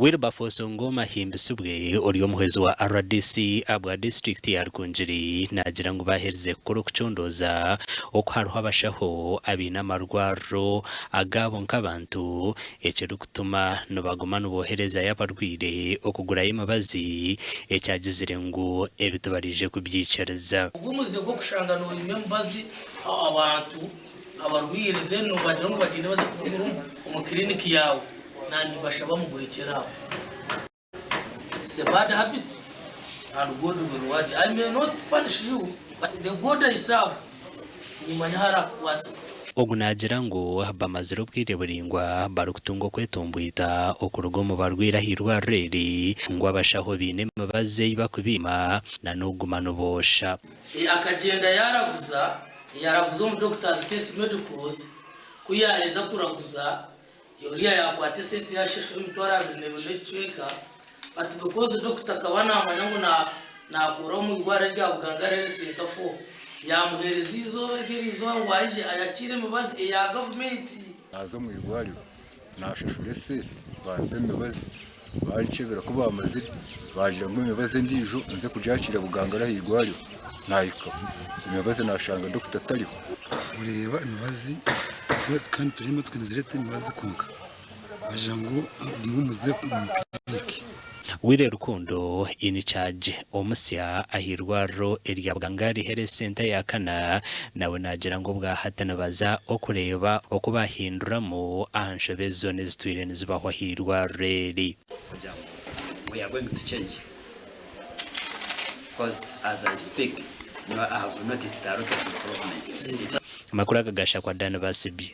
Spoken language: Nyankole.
Wilberforce Ongoma Ahimbisibwe ori omuhwezi wa rdc ahabwa disiturikiti ya Rukungiri naagira ngu baaherize kukora okucondooza oku hariho abashaho abaine amarwariro agaabo nk'abantu ekirikutuma nibaguma niboherezayo abarwaire okugurayo emibazi ekyagizire ngu ebi tibaraije kubyikiriza. Ogu omuze gw'okushanga noyima emibazi abantu abarwaire then nobagira ngu bagyende baze kugigura omu clinic yaawe nanimbashaba mugurekyere aho. It's a bad habit and God will reward you. I may not punish you but the God I serve nimanya ahu arakukwasiza. Ogu naagira ngu bamazire obwire buraingwa barikutunga okwetomboita okuruga omu barwaire ah'eirwariro eri ngu abashaho baine emibazi ei barikubiima na n'okuguma niboosha. Akagyenda yaaraguza, yaaraguza omu Doctors Case Medicals, ku yaaheza kuraguza, Oriya yaakwata esente yaashashura 2,000 n'ekicweka, but because doctor akaba naamanya ngu naakoora omu irwariro erya Bugangari Health Centre 4, yaamuheereza eizooba eryo eriizooba ngu aije ayakiire emibazi eya gavumenti. Naaza omu irwariro naashashura esente bampa emibazi bankyebera ku baamazire baagira ngu emibazi endiijo nze kugyakiira Bugangari aha irwariro naahikaho emibazi naashanga dokita atariho. Oreeba emibazi kandi turi emotoka nizireeta emibazi kwonka bagira ngu ogume omuze omu kiriniki. Willy Rukundo, In-charge omusya ah'eirwariro erya Bugangari Health Centre eya kana nawe naagira ngu obwahati nibaza okureeba oku baahinduramu aha nshobe zoona ezitwire nizibaho ah'eirwariro eri. Kugira ngu we are going to change coz as I speak nyowe I have noticed a lot of improvements. Amakuru aga gashakwa Dan Basibye.